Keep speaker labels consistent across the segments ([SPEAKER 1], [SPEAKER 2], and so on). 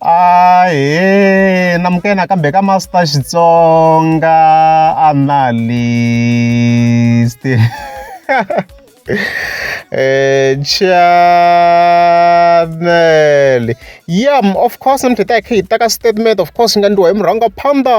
[SPEAKER 1] Ahee namukela nakambe ka Master Xitsonga Analyst channel ya of course namuntlha hi ta hi kha hi teka statement of course yi nga endliwa hi murhangaphandha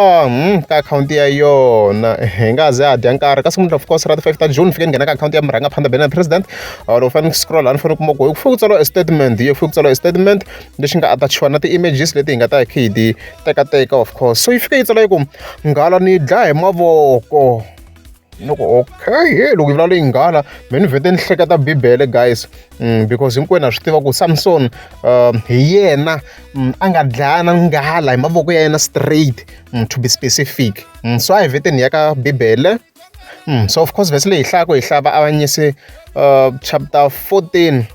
[SPEAKER 1] ka akhawunti ya yona hi nga ze ha dya nkarhi kasi namuntlha of course ra ti-five ta June fike ni nghena ka akhawunti ya murhangaphandha Benny President loko fanele ni scroll laha ni fanele ni kuma ku ku fike ku tsariwa e statement yi fike ku tsariwa e statement lexi nga atachiwa na ti-images leti hi nga ta hi kha hi ti tekateka of course so yi fike yi tsala yi ku nghala ni yi dlaya hi mavoko ni ku okay he loko yi vulavula yi nghala me ni vhete ni hleketa bibele guys because hinkwenu ha swi tiva ku Samson hi yena a nga dlaya na nghala hi mavoko ya yena straight to be specific so a hi vheteni hi ya ka bibele so of course vhesi leyi hi hlayaka hi hlaya vaavanyisi chapter 14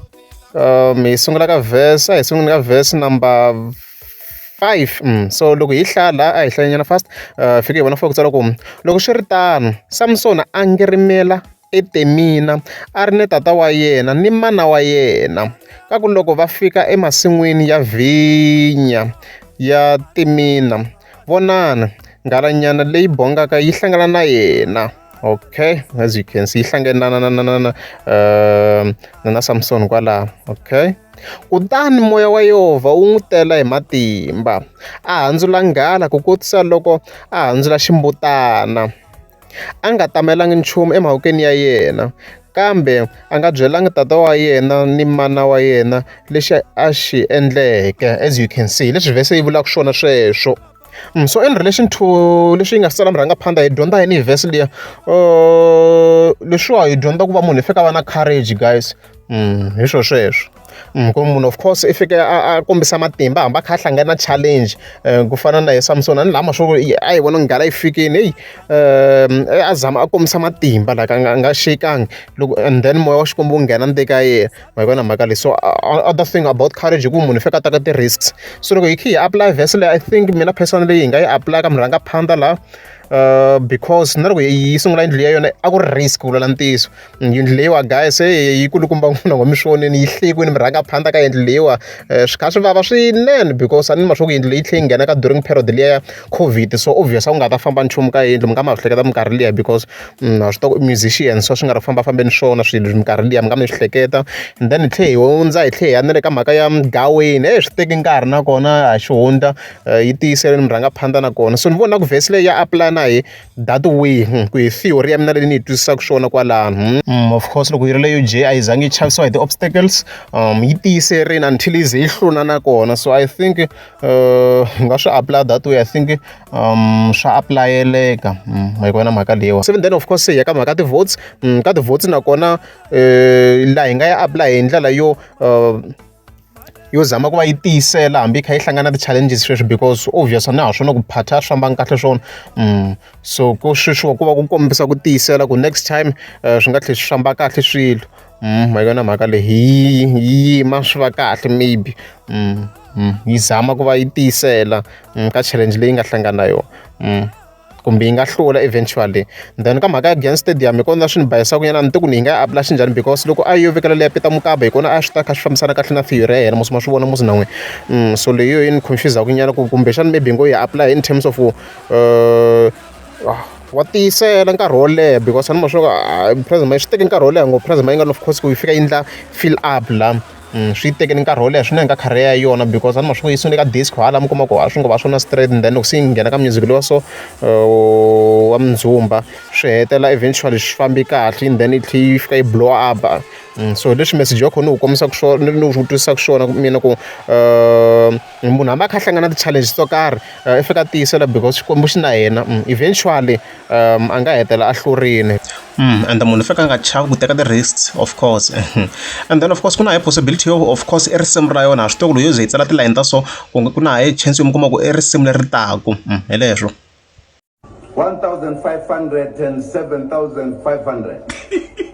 [SPEAKER 1] hi sungula ka verse a hi sunguli ka verse number 5 so loko hi hlaya la a hi hlayanyana fast fike hi vona fike ku tsala ku loko swi ri tano Samsoni a ngirimela eTemina a ri ni tata wa yena ni mana wa yena ka ku loko va fika emasin'wini ya vhinya ya Timina vonani nghalanyana leyi bongaka yi hlangana na yena okay as you can see yi hlangene na na na na na na na na Samson kwalaho okay kutani moya wa Yehovha wu n'wi tela hi matimba a handzula nghala ku kotisa loko a handzula ximbutana a nga tamelangi nchumu emavokweni ya yena kambe a nga byelangi tata wa yena ni mana wa yena lexi a xi endleke as you can see leswi vhese yi vulaka swona sweswo so in relation to leswi yi nga swi tsala murhangaphandha hi dyondza yini hi vhese liya leswiwa hi dyondza ku va munhu i fika a va na courage guys hi swo sweswo ku munhu of course i fike a kombisa matimba hambi a kha a hlangana na challenge ku fana na hi Samson a ni lama swo a yi vona nghala yi fikile heyi a zama a kombisa matimba like a nga a nga xekangi loko and then moya wa Xikwembu wu nghena ndzeni ka yena ma yi vona mhaka leyi so other thing about courage hi ku munhu i fika a teka ti-risks so loko hi kha hi apply verse leyi I think mina personally hi nga yi apply ka murhangaphandha laha because na loko yi sungula yindlu ya yona a ku ri risk ku vulavula ntiyiso yindlu leyiwa guys se yi kulukumba n'wina ngo mi swi vonile yi hlekiwile murhangaphandha ka yindlu leyiwa swi kha swi vava swinene because a ni ma swa ku yindlu leyi tlhe yi nghena ka during period liya ya COVID so obvious a ku nga ta famba nchumu ka yindlu mi nga ma swi hleketa minkarhi liya because ha swi tiva ku musician so swi nga ri fambafambeni swona swilo minkarhi liya mi nga mi swi hleketa and then hi tlhe hi hundza hi tlhe hi ya na le ka mhaka ya gaweni e swi teki nkarhi nakona a xihundla yi tiyiserile murhangaphandha nakona so ni vona ku vhesi leyi ya apply na hi that way ku hi theory ya mina leyi ni yi twisisaka swona kwalano of course loko yi ri leyo J a yi zangi yi chavisiwa hi ti-obstacles yi tiyiserile until yi ze yi hlula nakona so I think hi nga swi apply that way I think swa apulayeleka ma yi vona mhaka leyiwa se then of course hi ya ka mhaka ti-votes ka ti-votes nakona laha hi nga ya apply hi ndlela yo yo zama ku va yi tiyisela hambi yi kha yi hlangana na ti-challenges sweswi because obvious a na ha swona ku phatha a swi fambanga kahle swona so ku sweswiwa ku va ku kombisa ku tiyisela ku next time swi nga tlhela swi famba kahle swilo ma yona mhaka leyi yi yima swi va kahle maybe yi zama ku va yi tiyisela ka challenge leyi nga hlangana na yona kumbe yi nga hlula eventually then ka mhaka ya Giyani Stadium hi kona swi ni bayisaka nyana a ni tivi ku ni yi nga yi apply xinjhani because loko a yo vekela leya Peter Mokaba hi kona a swi ta kha swi fambisana kahle na theory ya yena mos ma swi vona mos na n'wina so leyo yi ni confuse-aku nyana ku kumbexana maybe hi ngo yi apply in terms of wa tiyisela nkarhi wo leha because a ni ma swa ku president swi teke nkarhi wo leha ngopfu president Mayengani of course ku yi fika yi endla fill up la swi yi tekele nkarhi wo leha swinene ka career ya yona because a ni ma swi yi sungule ka disco hala mi kuma ku a swi ngo va swona straight and then loko se yi nghena ka music lowa so wa mundzhumba swi hetelela eventually swi fambi kahle and then yi tlhe yi fika yi blow up so leswi message ya kona ni wu kombisaka swona ni wu twisisaka swona mina ku munhu hambi a kha a hlangana na ti-challenge to karhi i fika a tiyisela because Xikwembu xi na yena eventually a nga hetelela a hlurile ende munhu u faneke a nga chavi ku teka ti-risks of course and then of course ku na high possibility yo of course i risimu ra yona ha swi tivi ku loko yo ze yi tsala tilayini ta so ku na high chance yo mi kuma ku i risimu leri taku hi leswo.
[SPEAKER 2] 1,500 and 7,500.